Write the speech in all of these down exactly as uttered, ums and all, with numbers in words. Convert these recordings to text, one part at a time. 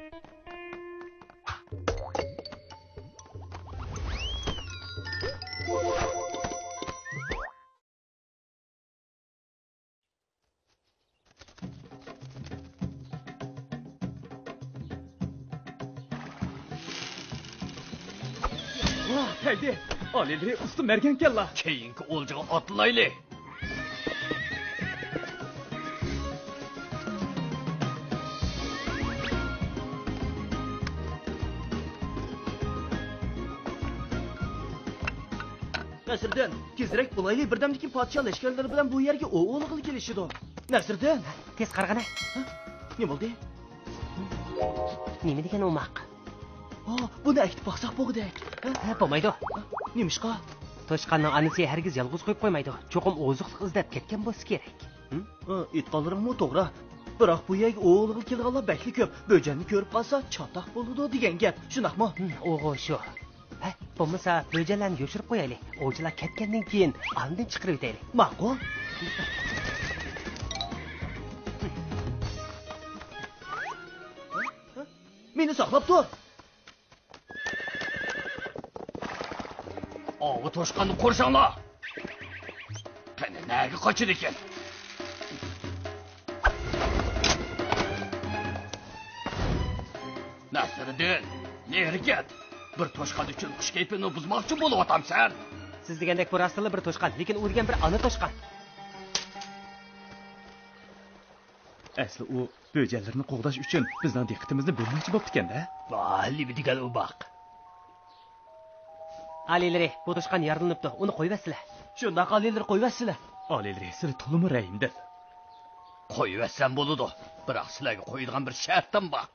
ۋاھ، تەگدى! ئالىيلىرى ئۇستا مەرگەنكەنلا! كېيىنكى ئولجىغا ئاتلىنايلى! نەسىردىن، تېزرەك بولايلى، بىردەمدىن كېيىن پادىشاھ لەشكەرلىرى بىلەن بۇ يەرگە ئوۋ ئوۋلىغىلى كېلىشىدۇ. نەسىردىن! تېز قارىغىنە. ھە؟ نېمە بولدى؟ نېمە دېگەن ئوماق؟ ھا، بۇنى ئەكىتىپ باقساق بولغۇدەك. ھە؟ ھە، بولمايدۇ. نېمىشقا؟ توشقاننىڭ ئانىسى ھەرگىز يالغۇز قويۇپ قويمايدۇ. چوقۇم ئوزۇقلۇق ئىزدەپ كەتكەن بولسا كېرەك. ھە؟ ھە، ئېيتقانلىرىڭمۇ توغرا. بىراق بۇ يەرگە ئوۋ ئوۋلىغىلى كېلىدىغانلار بەكلا كۆپ. بۆجەننى كۆرۈپ قالسا چاتاق بولىدۇ دېگەن گەپ. شۇنداقمۇ؟ ھىم، ئۇغۇ شۇ. ھە، بولمىسا بۆجەنلەرنى يوشۇرۇپ قويايلى. ئوۋچىلار كەتكەندىن كېيىن ئاندىن چىقىرىۋېتەيلى. ماقۇل. مېنى ساقلاپ تۇر. ئاۋۇ توشقاننى قورشاڭلار! قېنى، نەگە قاچىدىكەن؟ نەسىردىن، نېرى كەت! بىر توشقان ئۈچۈن خۇش كەيپىمنى بۇزماقچى بولۇۋاتامسەن؟ سىز دېگەندەك بۇ راستتىنلا بىر توشقان، لېكىن ئۇ دېگەن بىر ئانا توشقان. ئەسلى ئۇ بۆجەنلىرىنى قوغداش ئۈچۈن بىزنىڭ دىققىتىمىزنى بۆلمەكچى بوپتىكەن-دە. ۋاھ، نېمە دېگەن ئوماق! ئالىيلىرى، بۇ توشقان يارىلىنىپتۇ، ئۇنى قويۇۋەتسىلە. شۇنداق، ئالىيلىرى، قويۇۋەتسىلە. ئالىيلىرى، سىلەر تولىمۇ رەھىمدىل. قويۇۋەتسەم بولىدۇ، بىراق سىلەرگە قويىدىغان بىر شەرتىم بار.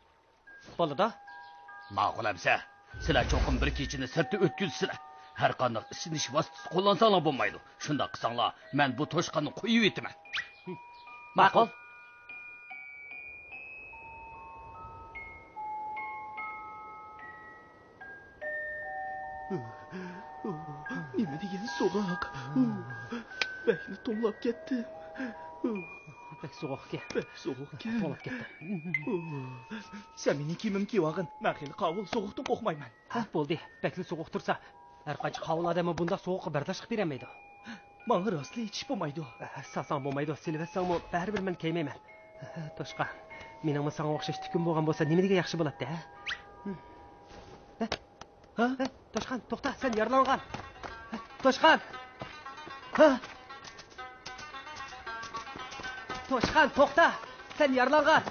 بولىدۇ. ماقۇل ئەمسە، سىلەر چوقۇم بىر كېچىنى سىرتتا ئۆتكۈزىسىلەر. ھەرقانداق ئىسسىنىش ۋاسىتىسى قوللانساڭلار بولمايدۇ. شۇنداق قىلساڭلار، مەن بۇ توشقاننى قويۇۋېتىمەن. ماقۇل. نېمە دېگەن سوغۇق. بەكلا توڭلاپ كەتتىم. بەك سوغۇقكەن. بەك سوغۇقكەن. توڭلاپ كەتتىم. سەن مېنىڭ كىيىمىمنى كىيىۋالغىن. مەن خېلى قاۋۇل، سوغۇقتىن قورقمايمەن. ھە، بولدى. بەكلا سوغۇق تۇرسا، ھەرقانچە قاۋۇل ئادەممۇ بۇنداق سوغۇققا بەرداشلىق بېرەلمەيدۇ. ماڭا راستلا ئېيتىش بولمايدۇ. سالساڭ بولمايدۇ، سېلىۋەتسەڭمۇ بەرىبىر مەن كىيمەيمەن. توشقان، مېنىڭمۇ ساڭا ئوخشاش تۈكۈم بولغان بولسا نېمە دېگەن ياخشى بولاتتى، ھە؟ ھە؟ ھە؟ توشقان، توختا، سەن يارىلانغان. ھە، توشقان! ھە؟ توشقان، توختا، سەن يارىلانغان.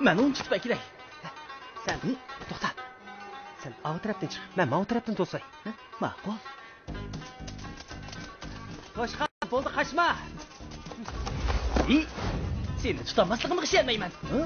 مەن ئۇنى تۇتۇپ ئەكىرەي. سەن، توختا. سەن ئاۋۇ تەرەپتىن چىق، مەن ماۋۇ تەرەپتىن توساي. ھە؟ ماقۇل. توشقان، بولدى، قاچما! ھى! سېنى تۇتالماسلىقىمغا ئىشەنمەيمەن. ھە؟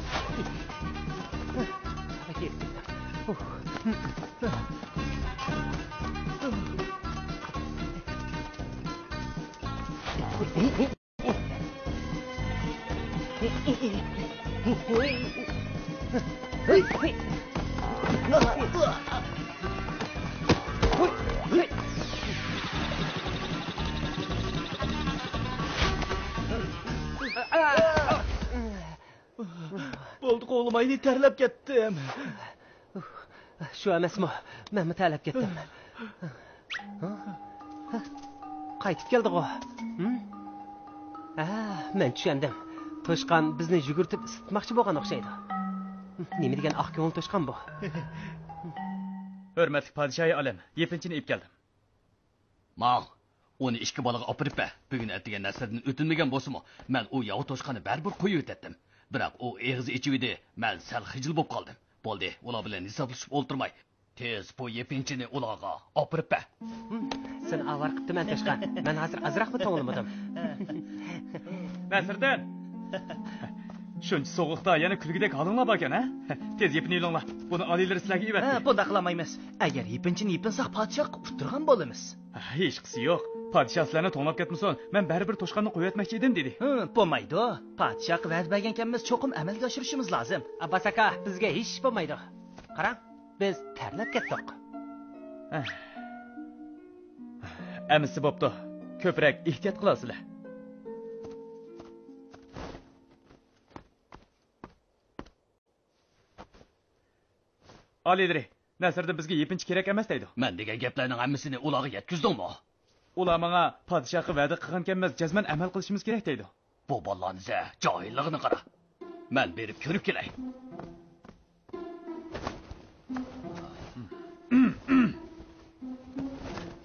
بولدى، قوغلىمايلى، تەرلەپ كەتتىم. شۇ ئەمەسمۇ؟ مەنمۇ تەرلەپ كەتتىم. قايتىپ كەلدىغۇ؟ ھە، مەن چۈشەندىم. توشقان بىزنى يۈگۈرتۈپ ئىسسىتماقچى بولغان ئوخشايدۇ. نېمە دېگەن ئاق كۆڭۈل توشقان بۇ؟ ھۆرمەتلىك پادىشاھى ئالەم، يېپىنچىنى ئېلىپ كەلدىم. ماڭ، ئۇنى ئىككى بالىغا ئاپىرىپ بەر. بۈگۈن ئەتىگەن نەسىردىن ئۆتۈنمىگەن بولسىمۇ، مەن ئۇ ياۋا توشقاننى بەرىبىر قويۇۋېتەتتىم. بىراق ئۇ ئېغىزى ئېچىۋىدى، مەن سەل خىجىل بولۇپ قالدىم. بولدى، ئۇلار بىلەن ھېسابلىشىپ ئولتۇرماي، تېز بۇ يېپىنچىنى ئۇلارغا ئاپىرىپ بەر. سېنى ئاۋارە قىپتىمەن، توشقان. مەن ھازىر ئازراقمۇ توڭلىمىدىم. نەسىردىن! شۇنچە سوغۇقتا يەنە كۈلگۈدەك ھالىڭلار باركەن، ھە؟ تېز يېپىنى ئېلىڭلار. بۇنى ئالىيلىرى سىلەرگە ئېۋەتتى. ھە، بۇنداق قىلالمايمىز. ئەگەر يېپىنچىنى يېپىنساق، پادىشاھقا ئۇتتۇرغان بولىمىز. ھېچقىسى يوق. پادىشاھ سىلەرنى توڭلاپ كەتمىسۇن. مەن بەرىبىر توشقاننى قويۇۋەتمەكچى ئىدىم، دېدى. ھىم، بولمايدۇ. پادىشاھقا ۋەدە بەرگەنكەنمىز، چوقۇم ئەمەلگە ئاشۇرۇشىمىز لازىم. ئابباس ئاكا، بىزگە ھېچ ئىش بولمايدۇ. قاراڭ، بىز تەرلەپ كەتتۇق. ئەمىسە بوپتۇ. كۆپرەك ئېھتىيات قىلارسىلەر. ئالىيلىرى، نەسىردىن بىزگە يېپىنچا كېرەك ئەمەس دەيدۇ. مەن دېگەن گەپلەرنىڭ ھەممىسىنى ئۇلارغا يەتكۈزدۈڭمۇ؟ ئۇلار ماڭا پادىشاھقا ۋەدە قىلغانكەنمىز، جەزمەن ئەمەل قىلىشىمىز كېرەك دەيدۇ. بۇ بالىلارنى سە، جاھىللىقىنى قارا. مەن بېرىپ كۆرۈپ كېلەي.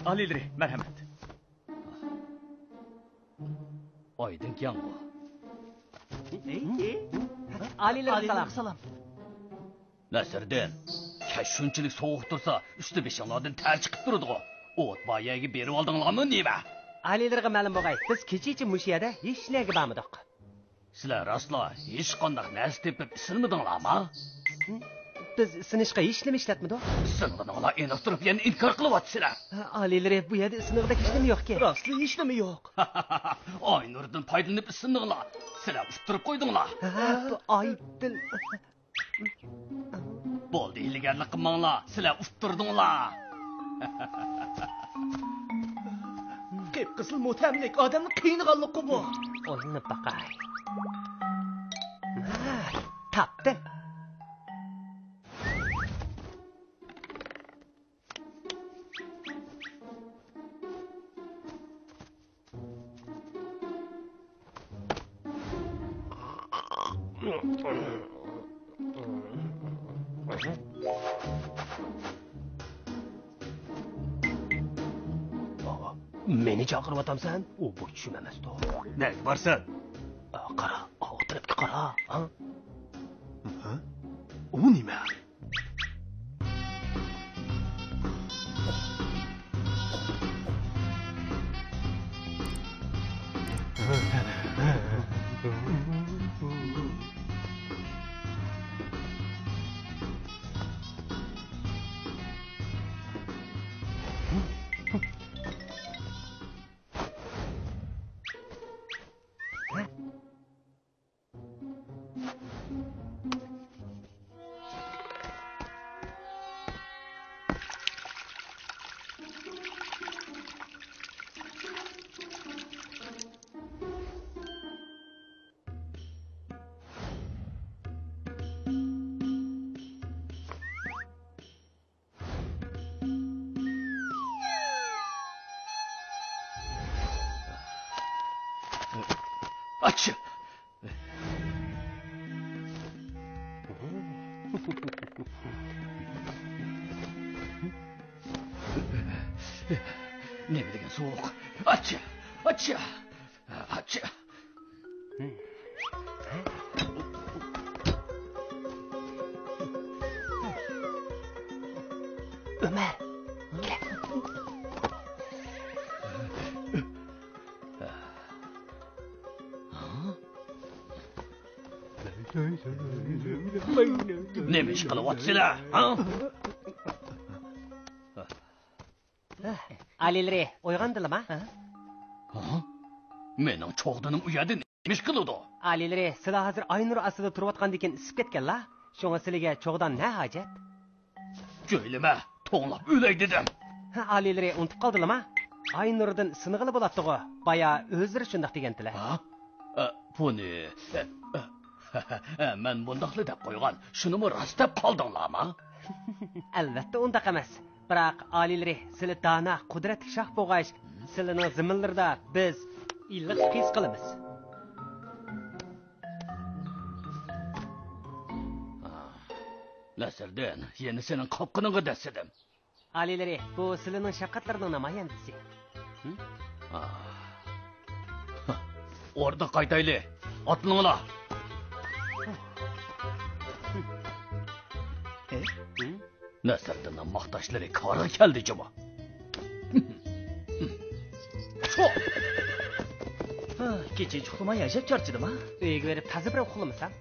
ئالىيلىرى، مەرھەمەت. ئايدىڭكەن بۇ. ئالىيلىرى سالام. نەسىردىن، كەچ شۇنچىلىك سوغۇق تۇرسا، ئۈستى بېشىڭلاردىن تەر چىقىپ تۇرىدىغۇ. ئوت بار يەرگە بېرىۋالدىڭلارمۇ نېمە؟ ئالىيلىرىغا مەلۇم بولغاي، بىز كېچىچە مۇشۇ يەردە ھېچ نەگە بارمىدۇق. سىلەر راستلا ھېچقانداق نەرسە تېپىپ ئىسسىنمىدىڭلارمۇ؟ بىز ئىسسىنىشقا ھېچ نېمە ئىشلەتمىدۇق. ئىسسىنغىنىڭلار ئېنىق تۇرۇپ يەنە ئىنكار قىلىۋاتىسىلەر. ئالىيلىرى، بۇ يەردە ئىسسىنىدىغۇدەك ھېچ نېمە يوقكەن. راستلا ھېچ نېمە يوق. ئاي نۇرىدىن پايدىلىنىپ ئىسسىندىڭلار. سىلەر ئۇتتۇرۇپ قويدۇڭلار. ھە، بۇ ئايدىن. بولدى، ھىيلىگەرلىك قىلماڭلار، سىلەر ئۇتتۇردۇڭلار. قىپقىزىل مۇتەملىك ئادەمنى قىينىغانلىقى بۇ. ئويلىنىپ باقاي. ھە، تاپتىم. مېنى چاقىرىۋاتامسەن؟ ئۇ بۇ چۈشۈم ئەمەستۇ. نەگە بارسەن؟ قارا، ئۇ تەرەپكە قارا. ھە؟ ئۇ نېمە؟ ئاچچىق! نېمە دېگەن سوغۇق! ئاچچىق! ئاچچىق! ئاچچىق! ئۆمەر، كەل. نېمە ئىش قىلىۋاتىسىلەر، ھە؟ ئالىيلىرى، ئويغاندىلىما؟ ھە؟ مېنىڭ چوغدىنىم ئۇ يەردە نېمە ئىش قىلىدۇ؟ ئالىيلىرى، سىلەر ھازىر ئاي نۇرى ئاستىدا تۇرۇۋاتقاندىكىن ئىسسىپ كەتكەنلا. شۇڭا سىلىگە چوغدان نە ھاجەت؟ جۆيلىمە، توڭلاپ ئۆلەي دېدىم. ھە، ئالىيلىرى ئۇنتۇپ قالدىلىما؟ ئاي نۇرىدىن ئىسسىنغىلى بولاتتىغۇ. بايا ئۆزلىرى شۇنداق دېگەنتىلە. ھە؟ ئە، بۇنى، ئە، ئە، مەن مۇنداقلا دەپ قويغان، شۇنىمۇ راست دەپ قالدىڭلارما؟ ئەلۋەتتە ئۇنداق ئەمەس. بىراق، ئالىيلىرى، سىلى دانا، قۇدرەتلىك شاھ بولغاچ، سىلىنىڭ زېمىنلىرىدا بىز ئىللىق پىيىز قىلىمىز. نەسىردىن، يەنە سېنىڭ قاپقىنىڭغا دەسسىدىم. ئالىيلىرى، بۇ سىلىنىڭ شەپقەتلىرىنىڭ نامايەندىسى. ھىم؟ ئا. ئوردا قايتايلى. ئاتلىنىڭلار. ھىم؟ نەسىردىننىڭ ماختاشلىرى كارغا كەلدى جۇمۇ. ھا، كېچىچە ئۇخلىماي ئەجەب چارچىدىم ھا. ئۆيگە بېرىپ تازا بىر ئۇخلىمىسام.